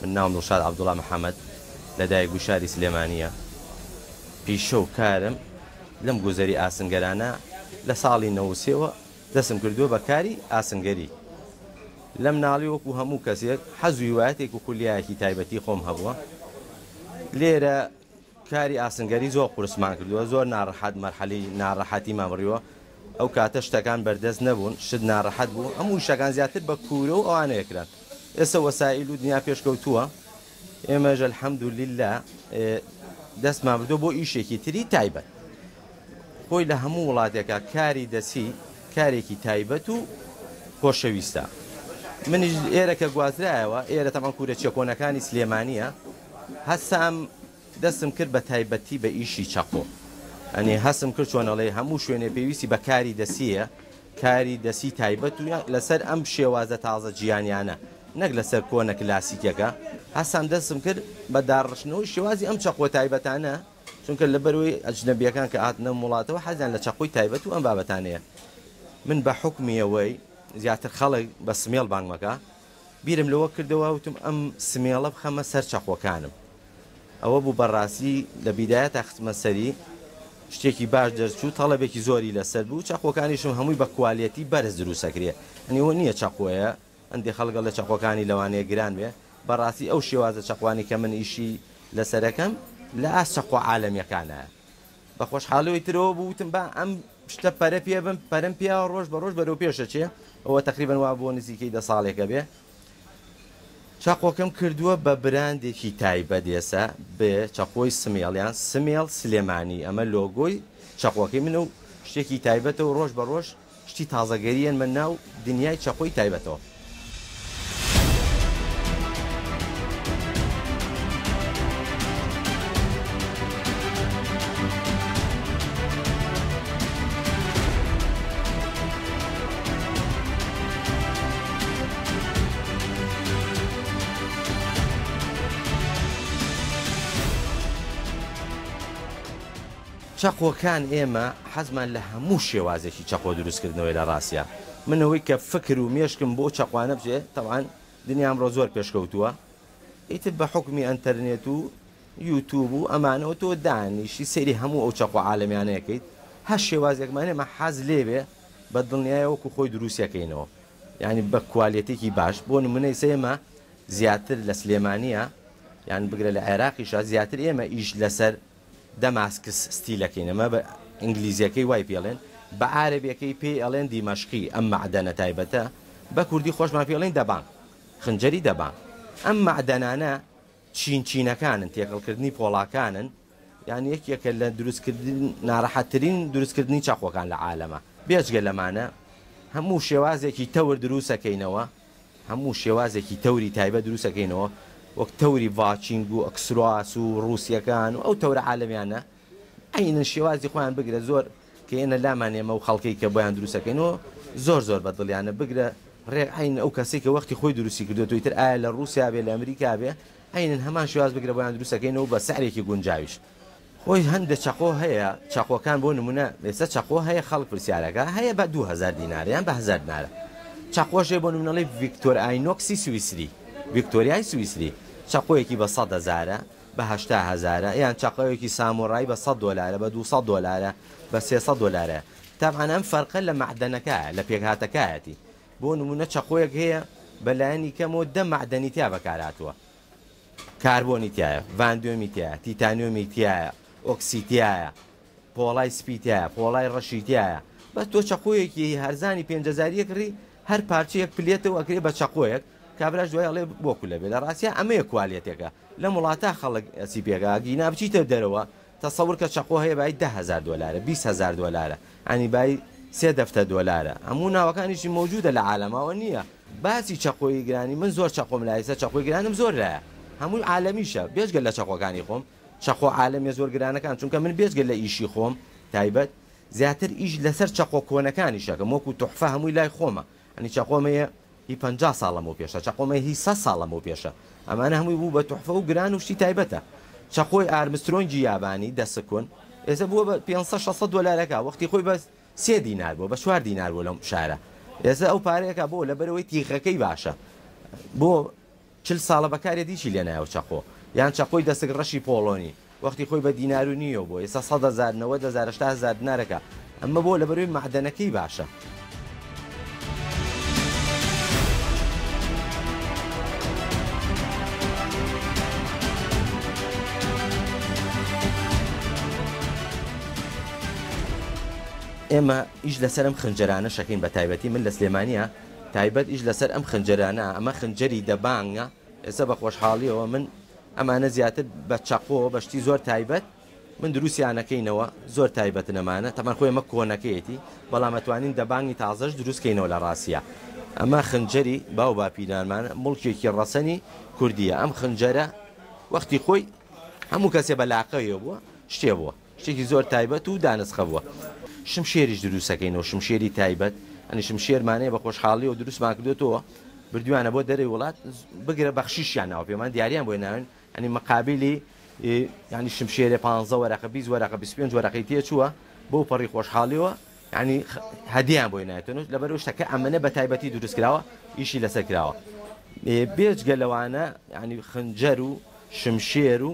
من ناوم دڵشاد عەبدوڵا محەمەد، لەدایکبووی شاری سلێمانییە. پیشە و کارم لەم گوزەری ئاسنگەرانە لە ساڵی 93 وە دەستم کردووە بە کاری ئاسنگەری. لە مناڵی وەکو هەموو کەسێک حەز و هیوایەتێک و خولیایەکی تایبەتی خۆم هەبووە. لێرە کاری ئاسنگەری زۆر قورسمان کردووە، زۆر ناڕەحەت مەرحەلەی ناڕەحەتیمان بڕیوە. ئەو کاتە شتەکان بەردەست نەبوون، شت ناڕەحەت بوو، هەموو شتەکان زیاتر بە کوورە و ئەوانەیە کران. ئێستا وەسائیل و دنیا پێشکەوتووە، ئێمەش الحمدللە دەستمان بردووە بۆ ئیشێکی تری تایبەت. خۆی لە هەموو وڵاتێکا کاری دەستی کارێکی تایبەت و خۆشەویستە. منیش ئێرە کە گوازرایەوە، ئێرە تەبعەن کوورەچیە کۆنەکانی سلێمانییە، هەستام دەستم کرد بە تایبەتی بە ئیشی چەقۆ. یانی هەستم کرد چۆن ئەڵێی هەموو شوێنێ پێویستی بە کاری دەستییە، کاری دەستی تایبەت و لەسەر ئەم شێوازە تازە جیهانیانە نەک لەسەر کۆنە کلاسیکەکە. هەستام دەستم کرد بە داڕشتنەوەی شێوازی ئەم چەقۆ تایبەتانە، چونکە لەبەرئەوەی ئەجنەبیەکان کە هاتنە ئەم وڵاتەوە حەزیان لە چەقۆی تایبەت و ئەم بابەتانەیە. من بە حوکمی ئەوەی زیاتر خەڵک بە سمێڵ بانگمەکا، بیرم لەوە کردەوە وتم ئەم سمێڵە بخەمە سەر چەقۆکانم. ئەوە بوو بەڕاستی لە بیدایەتا خستمە سەری شتێکی باش دەرچوو تەڵەبێکی زۆری لەسەر بوو چەقۆکانیشم هەمووی بە کوالێتی بەرز دروست ئەکرێ یانی ئەوە نییە چەقۆیە هەندێ خەڵک ئەڵێ چەقۆکانی لەوانەیە گران بێ بەڕاستی ئەو شێوازە چەقوانی کە من ئیشی لەسەرەکەم لە ئاست چەقۆ عالەمیەکانایە بە خۆشحاڵیەوەی ترەوە بوو وتم با ئەم شتە پەرە پێ بم پەرم پێیاوە ڕۆژ بە ڕۆژ بەرەو پێش ئەچێ ئەوە تەقریبەن وا بۆ نزیکەی دە ساڵێکە بێ چەقۆکەم کردووە بە براندێکی تایبەت ئێسە بێ چەقۆی سمێڵ یان سمێڵ سلێمانی ئەمە لۆگۆی چەقۆکەی منە و شتێکی تایبەتە و ڕۆژ بە ڕۆژ شتی تازەگەری یەنمە ناو دنیای چەقۆی تایبەتەوە. چەقۆکان ئێمە حەزمان لە هەموو شێوازێکی چەقۆ دروستکردنەوەی لە ڕاستیا من ئەوەی کە فکر و مێشکم بۆ چەقوانە بچێ تەبعەن دنیا ئەمڕۆ زۆر پێشکەوتووە ئیتر بە حوکمی ئەنتەرنێت و یوتوب و ئەمانەوە تۆ دانیشی سەیری هەموو ئەو چەقۆ عالەمیانە ئەکەیت هەر شێوازێکمان ئێمە حەز لێ بێ بە دڵنیایە وەکو خۆی دروستی ئەکەینەوە یانی بە کوالێتێکی باش بۆ نمونە ئیسە ئێمە زیاتر لە سلێمانیە یان بگرە لە عێراقیشا زیاتر ئێمە ئیش لەسەر Damascus steel ئەکەین ئەمە بە ئینگلیزیەکەی وای پێڵێن بە عارەبیەکەی پێی ئەڵێن دیمەشقی ئەم مەعدەنە تایبەتە بە کوردی خۆشمان پێی ئەڵێن دەبانگ خنجەری دەبانگ ئەم مەعدەنانە چین چینەکانن تێکەڵکردنی پۆڵاکانن یان یەکێکە لە دروستکردن ناڕەحەتترین دروستکردنی چەقۆکان لە عالەمە بێجگە لەمانە هەموو شێوازێکی تەور دروستەکەینەوە هەموو شێوازێکی تەوری تایبەت دروست ئەکەینەوە وەک تەوری ڤاچینگ و ئەکسرواس و ڕووسیەکان و ئەو تەورە عالەمیانە عەینەن شێوازی خۆیان بگرە زۆر کە ئێنە لامان ئێمە و خەڵکەی کە بۆیان دروست ئەکەینەوە زۆر زۆر بە دڵیانە بگرە ڕێک عەین ئەو کەسەی کە وەختی خۆی دروستی کردووە تۆ ئیتر ئایا لە ڕووسیا بێ لە ئەمریکا بێ عەینەن هەمان شێواز بگرە بۆیان دروست ئەکەینەوە بە سعرێکی گونجاویش. خۆی هەندێ چەقۆ هەیە چەقۆکان بۆ نمونە ئێستا چەقۆ هەیە خەڵک پرسیارەکە هەیە بە 2000 دینارە یان بە 1000 دینارە چەقۆش هەیە بۆ نمونەڵی ڤیکتۆر ئاینۆکسی سویسری ڤیکتۆریای سویسری چەقۆیەکی بە 100 هەزارە بە 80 هەزارە یان چەقۆیەکی سامۆرای بە 100 دۆلارە بە 200 دۆلارە بە 300 دۆلارە تەبعەن ئەم فەرقە لە مەعدەنەکە لە پێکهاتەکایەتی بۆ نمونە چەقۆیەک هەیە بە لایەنی کەمەوە دە مەعدەنی تیا بەکارهاتووە کاربۆنی تیایە، ڤاندیۆمی تیایە، تیتانیۆمی تیایە، ئۆکسی تیایە، پۆڵای سپی تیایە، پۆڵای ڕەشی تیایە، بەس تۆ چەقۆیەکی هەرزانی پێنج هەزارییە کڕی هەر پارچەیەک پلێتە و ئەکرێ بە چەقۆیەک، کابراش دوای ئەڵێ بۆ کولە بێ، لە ڕاستیا ئەمەیە کوالێتێکە لەم وڵاتە خەڵک ئەچی پێکا، ئەگینا بچیتە دەرەوە تەسەور کە چەقۆ هەیە بای 10,000 دۆلارە 20,000 دۆلارە ینی بای سێ دەفتەر دۆلارە هەموو ناوەکانیشی مەوجودە لە عالەماوە نییە باسی چەقۆی گرانی من زۆر چەقۆم لایە ئێستا چەقۆی گرانم زۆر لایە هەمووی عالەمیشە بێجگە لە چەقۆکانی خۆم چەقۆ عالەمیە زۆر گرانەکان چونکە من بێجگە لە ئیشی خۆم تایبەت زیاتر ئیش لەسەر چەقۆ کۆنەکانیش ئەکەم وەکو توحفە هەمووی لای خۆمە ئەنی چەقۆم هەیە هی 50 ساڵ لەمەو پێشە چەقۆم هەیە هی 100 ساڵ لەمەو پێشە ئەمانە هەمووی بوو بە توحفە و گران و شتی تایبەتە چەقۆی ئارمسترۆنگی یابانی دەسکون ئێستا بووە بە 500 600 دۆلارەکە وەختی خۆی بەس سێ دینار بووە بە چوار دینار بووە لەم شارە ئێستا ئەو پارەیەکە بۆ لەبەرەوەی تیغەکەی باشە بۆ. 40 ساڵە بەکارێت هیچی لێ نایە چەقۆ، یان چەقۆی دەسک ڕەشی پۆڵۆنی وەختی خۆی بە دینار و نیوە بووە ئێستا 100 هەزار، 90 هەزار، 80 هەزار دینارەکە. ئەمە بۆ؟ لەبەرەوەی مەعدەنەکەی باشە. ئێمە ئیش لەسەر ئەم خنجەرانە شەکەین، بە تایبەتی من لە سلێمانیە تایبەت ئیش لەسەر ئەم خنجەرانە. ئەمە خنجەری دەبانگە. ئێستا بە خۆشحاڵیەوە من ئەمانە زیاتر بە چەقۆ بە شتی زۆر تایبەت من دروستیانەکەینەوە، زۆر تایبەتن ئەمانە. تەمان خۆی ئەمە کۆنەکەیەتی، بەڵام ئەتوانین دەبانگی تازەش دروستکەینەوە. لە ڕاستیە ئەمە خنجەری باو باپیرانمانە، مڵکێکی ڕەسەنی کوردیە. ئەم خنجەرە وەختی خۆی هەموو کەسێ بە لاقەیە بووە، شتێ بووە، شتێکی زۆر تایبەت و دانسخە بووە. شمشێریش دروستەکەینەوە، شمشێری تایبەت، ئەنی شمشێرمانەیە بە خۆشحاڵیەوە دروستمان کردوێتەوە، بردویانە بۆ دەرەوەی وڵات، بگرە بەخشیشیان ناوە پێمان، دیاریان بۆی ناوێن. ئەنی مقابلی ینی شمشێرێ 15 وەرەقە، 20 وەرەقە، 25 وەرەقەی تێچووە، بۆ پەڕی خۆشحاڵیەوە ینی هەدیان بۆی نایەتەوە، لەبەر شتەکە ئەمەنە بە تایبەتی دروست کراوە، ئیشی لەسەر کراوە. بێجگە لەوانە ینی خنجەر و شمشێر و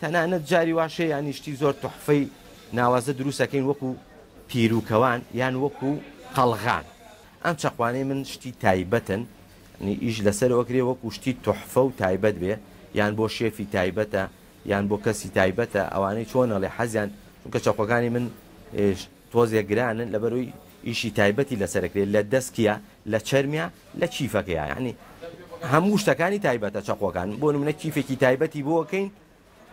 تەنانەت جاری واشەیە ینی شتی زۆر تحفەی ناوازە دروستەکەین، وەکو پیروکەوان یان وەکو قەڵغان. ئەم چەقوانەی من شتی تایبەتن، ئیش لەسەرەوە کرێ وەکو شتی تحفە و تایبەت بێ، یان بۆ شێفی تایبەتە یان بۆ کەسی تایبەتە، ئەوانەی چۆنەڵێ حەزیان، چونکە چەقۆکانی من تۆزێک گرانن لەبەرەوەی ئیشی تایبەتی لەسەرکرێت، لە دەستکیە، لە چەرمیا، لە کیفەکەیە، یعنی هەموو شتەکانی تایبەتە چەقۆکان. بۆ نمونە کیفێکی تایبەتی بۆکەین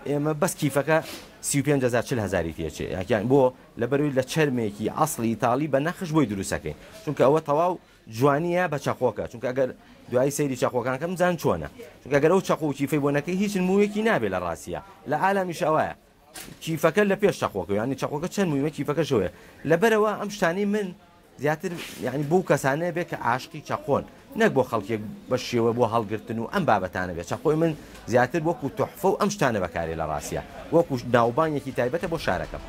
ئێمە، بەس کیفەکە 35 هەزار، 40 هەزاری تێچێ. یاکیان بۆ؟ لەبەرەوەی لە چەرمێکی ئەسڵی ئیتاڵی بە نەخش بۆی دروستەکەین، چونکە ئەوە تەواو جوانیە بە چەقۆکە. چونکە ئەگەر دوایی سەیری چەقۆکان کەم زان چۆنە، چونکە ئەگەر ئەو چەقۆ و کیفەی بۆ نەکەی هیچ موویەکی نابێ. لە ڕاستیە لە عالامیش ئەوایە، کیفەکە لە پێش چەقۆکە، ینی چەقۆکە چەند مویمە کیفەکە شەوەیە. لەبەرەوە ئەم شتانی من زیاتر یعنی بۆ کەسانە بێ کە عاشقی چەقۆن، نەک بۆ خەڵکێک بە شێوە بۆ هەڵگرتن و ئەم بابەتانە بێ. چەقۆی من زیاتر وەکو تحفە و ئەم شتانە بەکارێ، لە ڕاستیە وەکو ناوبانگێکی تایبەتە بۆ شارەکەم.